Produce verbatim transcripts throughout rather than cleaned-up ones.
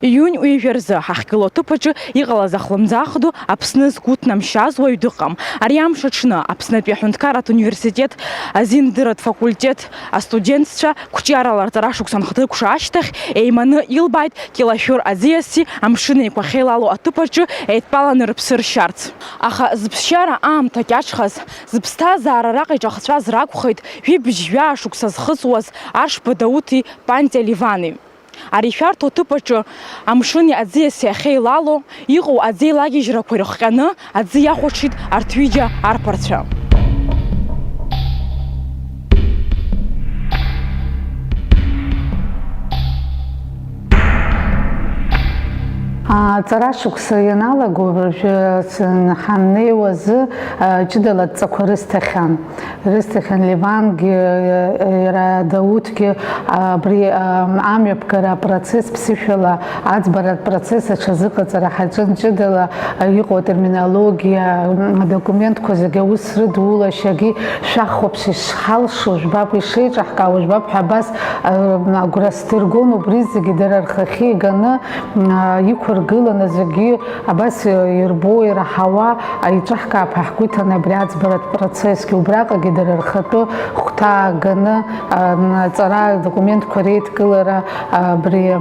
Июнь ҩажәа рзы ҳахьгылоу аҭыԥ аҿы иҟалаз ахлымӡаах ду Аԥсны згәы ҭнамшьаз уаҩ дыҟам. Ари амш аҽны Аԥснытәи аҳәынҭқарратә университет азиндырратә факультет астудентцәа қәҿиарала рҵара шықәса анхыркәша ашьҭахь еиманы илбааит Кьылашәыр аӡиаси Амшын Еиқәа ахьеилало аҭыԥ аҿы еидтәаланы рыԥсы ршьарц. Аха зыԥсшьара аамҭа кьаҿхаз, зыԥсҭазаара араҟа иҿахҵәаз ракәхеит жәибжь жәаа шықәса зхыҵуаз Ашба Дауҭи Пантиа Ливани. Ари шәарҭоу аҭыԥ аҿы амшыни аӡиаси ахьеилало, иҟоу аӡеилагьежьрақәа ирыхҟьаны аӡы иахәаҽит арҭ ҩыџьа арԥарцәа. Аҵара шықәса ианалаго, уажәы ҳаннеиуазы, ҷыдала адҵақәа рысҭахьан. Ирысҭахьан Ливангьы, иара Дауҭгьы, абри, а, амҩаԥгара апроцесс ԥсышәала аӡбаратә процесс аҽазыҟаҵара ҳаҿын ҷыдала, а, иҟоу атерминологиа, м, адокументқәа зегьы аус рыдулашьагьы шәахәаԥш ишҳалшо жәбап, ишеиҿаҳкаауа жәбап ҳәа абас, а, агәра сдыргон, убри зегьы дара рхахьы иганы, м, а, иқәыргыланы зегьы Абас ирбо, ираҳауа, еиҿаҳкаап ҳәа ҳгәы иҭаны абри аӡбаратә процессгьы, убраҟагьы дара рхатәы хәҭаа ганы, а, аҵара, адокументқәа реидкылара, а, абри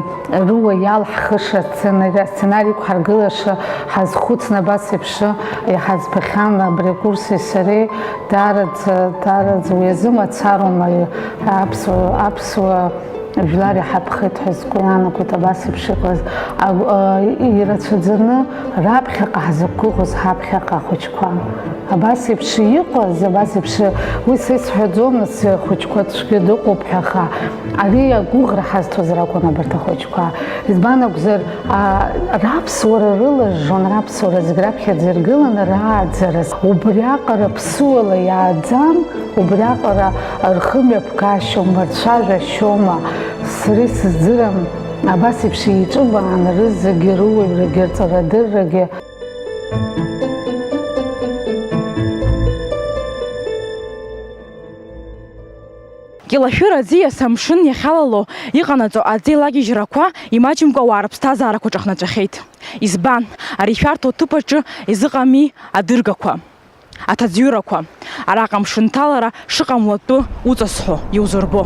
рыла иалҳхыша асценар-, асценарик ҳаргылаша ҳазхәыцны абас еиԥш иҳаӡбахьан абри Курси сареи, даараӡа, даараӡа уи азы мацароума аԥсуа, аԥсуа Жәлар иҳаԥхеит ҳәа сгәы иаанагоит абас еиԥш иҟаз, агә-, а, ирацәаӡаны раԥхьаҟа ҳзықәгәыӷуаз ҳаԥхьаҟа ахәыҷқәа. Абас еиԥш иҟаз, абас еиԥш, уи са исҳәаӡомызт, схәыҷқәа цәгьа дыҟоуп ҳәа, аха ари агәыӷра ҳазҭоз ракәын абарҭ ахәыҷқәа. Избан акәзар, а, раԥсуара рылажжон, раԥсуара зегь раԥхьаӡа иргыланы рааӡараз. Убриаҟара ԥсуала иааӡан, Убриаҟара рхы мҩаԥгашьоума, рцәажәашьоума, сара исыздырам, абас еиԥш еиҿыбаан рызегьы, рыуаҩрагьы, рҵарадыррагьы. Кьылашәыр аӡиас амшын иахьалало иҟанаҵо аӡеилагьежьрақәа имаҷымкәа ауаа рыԥсҭазаарақәа ҿахнаҵәахьеит. Избан? Ари шәарҭоу ҭыԥ аҿы изыҟами адыргақәа. Аҭаӡҩырақәа, араҟа мшынҭалара шыҟамлатәу уҵасҳәо иузырбо.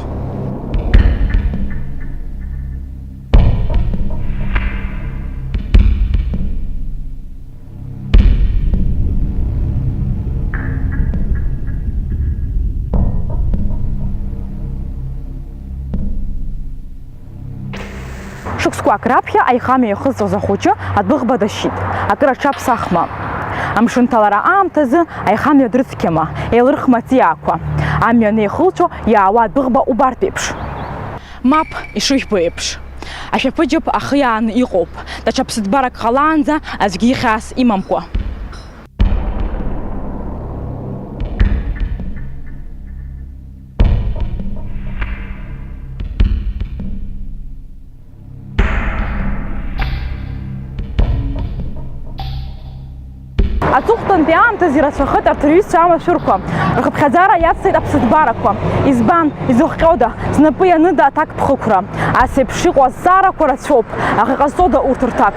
Шықәсқәак раԥхьа аихамҩа иахызҵоз ахәыҷы адәыӷба дашьит, акыр аҽаԥсахма. Амшынҭалара аамҭазы аихамҩа дрыцқьама, еилырхма аҵиаақәа. Амҩа анеихылҵәо, иаауа адәыӷба убарҭ еиԥш. Мап, ишыжәбо еиԥш. Ашәаԥыџьаԥ ахы иааны иҟоуп, даҽа ԥсыҭбарак ҟалаанӡа аӡәгьы ихьаас имамкәа. Аҵыхәтәантәи аамҭазы ирацәахеит арҭ рҩызцәа амашәырқәа, рхыԥхьаӡара иацҵеит аԥсыҭбарақәа. Избан, изыхҟьода, знапы ианыда аҭакԥхықәра? Ас еиԥш иҟоу азҵаарақәа рацәоуп, аха иҟазҵода урҭ рҭак?